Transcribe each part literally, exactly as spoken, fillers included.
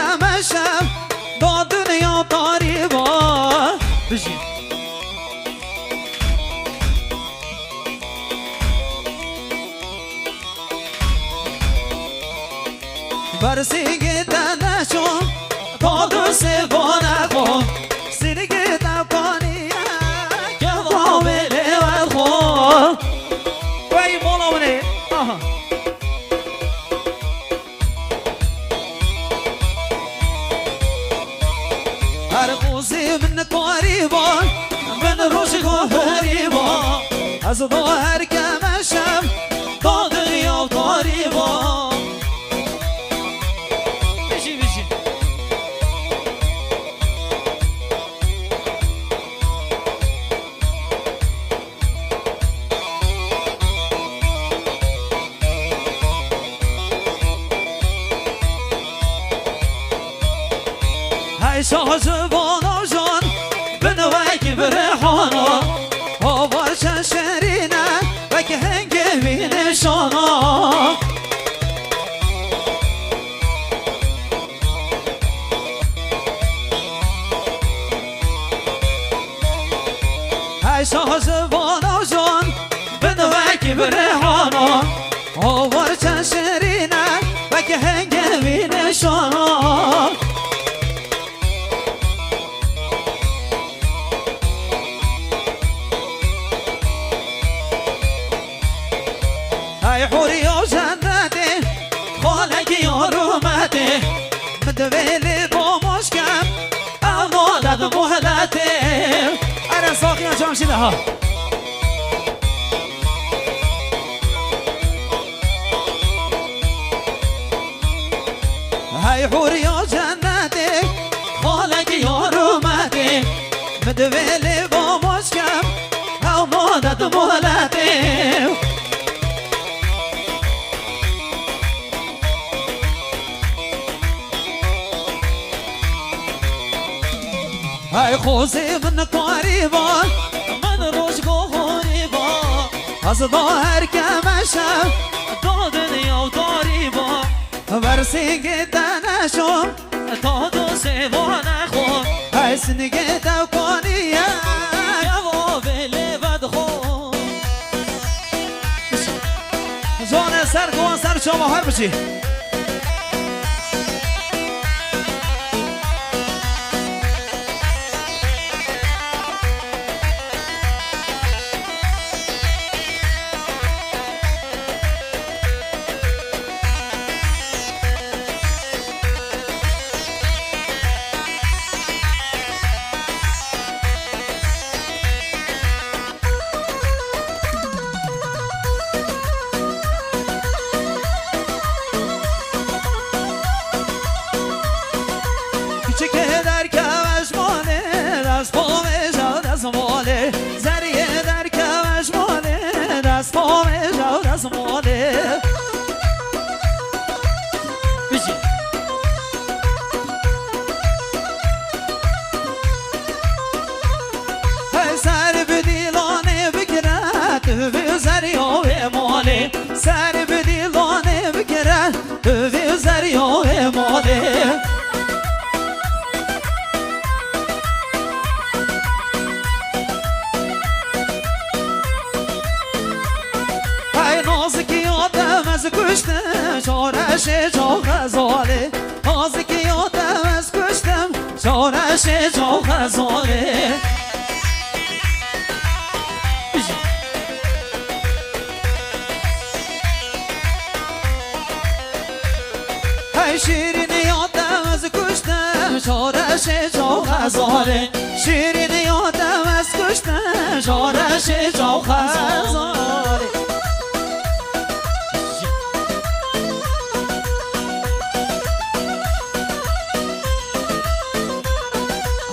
Em şev da dinya tarî ba. Bijî. Bersîngê te neçû, ta du sêvane xwe, sîngê te kaniye, keva wê lê we xwe. Wey mola winê. Aha. Her qozê min karî ba, min roj goherî ba. Ez da her keme şev, da dinya tarî ba. Bijî, bijî. Hey şazivan ajan, bin wekî bi rihana, havar çend şirîne, wek hingê wî nîşana. Hey şazivan ajan, bin wekî bi rihana, havar çend şirîne, wek hingê wî nîşana. Hey huriya cennetê, xalekî ya rûmetê, min divê lê bo moşkem, ew nade di muhletê. Ere saxiya cam jî de ha. Hey huriya cennetê, xalekî ya rûmetê, min divê lê bo moşkem, ew nade di muhletê. Hey qozê min karî ba, min roj goherî ba. Ez da her keme şev, da dinya tarî ba. Bersîngê te neçû, ta du sêvane xwe. Hey sîngê te kaniye, keva vê lê ve dixwe. Zone ser, gowan ser, çava her biçî. Kiçikê derkeve ji malê, dest bavêje dest malê. Zeriyê derkeve ji malê, dest bavêje dest malê. Bijî. Hey ser bi dîlanê bigire, tu vê zerya wê malê. Ser bi dîlanê bigire, tu vê zerya wê malê. Hey nazikî ya te me ez kuştim, çareşê çaw xezalê. Nazikî ya te me ez kuştim, çareşê çaw xezalê. Hey şîrînî ya te me ez kuştim, çareşê çaw xezalê. Şîrînî ya te me ez kuştim, çareşê çaw xezalê.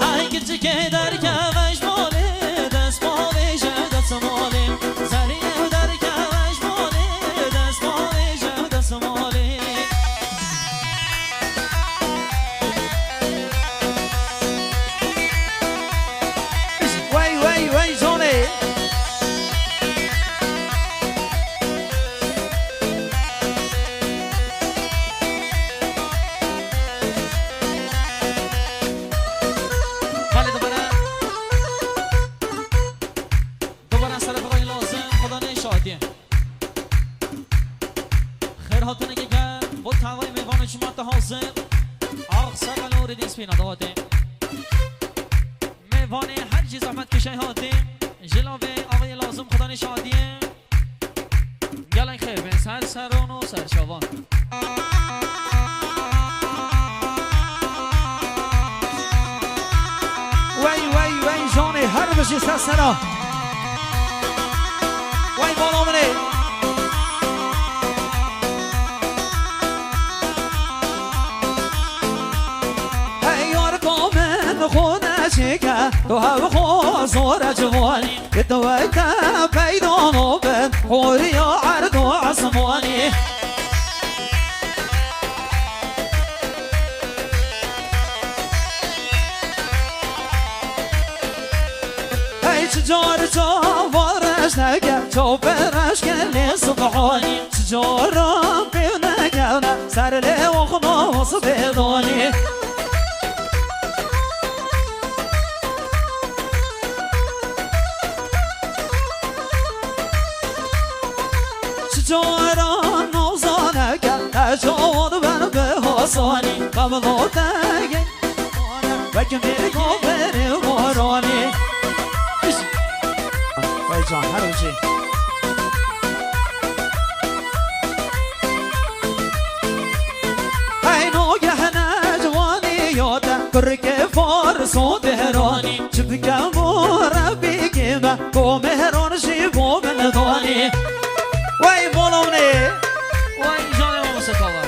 Hey kiçikê derkeve ji malê, dest bavêje dest malê. Zeriyê derkeve ji malê, dest bavêje dest malê. Wey, wey, wey, Johnny. Ax, saka Nûrî dîspîna dawatê. Mêvanê her jî zehmet kişey hatî. Ji lavê avê lazim xudanê şadiyê. Gelek xêr bin ser seron û ser çavan. Wey, wey, wey, canê her bijî ser sera. Wey, mala min ê. Hey, yar ka min xwe neçike, tu hev xwe zor e ciwanî. Gitweke peyda nobin, horiya erd û esmanî. Hey, çi car çava reş neke, çopê reş ke lê subhanî. Çi cara pêv nekevne, ser lê oxno sibê donî. Çi cara nozaneke, te cawan ben bi hasanî. Qeblo te gel, wek mêrgo berê waranî. Vay can, her bijî. Hey, no gehne ciwanî ya te, kurkê Fars û Tehranî. Çi bikem û Rebî kê me, ku Mehran jî bo min danî. Wey, mala min ê. Wey, canê Mamoste Kava.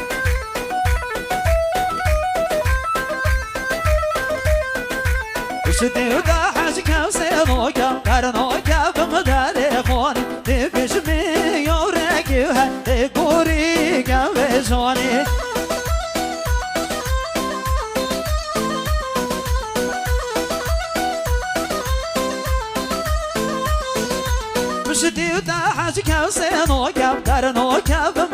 Ji dêw de hec kevsê noke, qernoke bim derê xwanî. Tê bijmê yawrekê he, tê gorî kevê canî. Ji dîw te hec kevsê noke, qernoke bim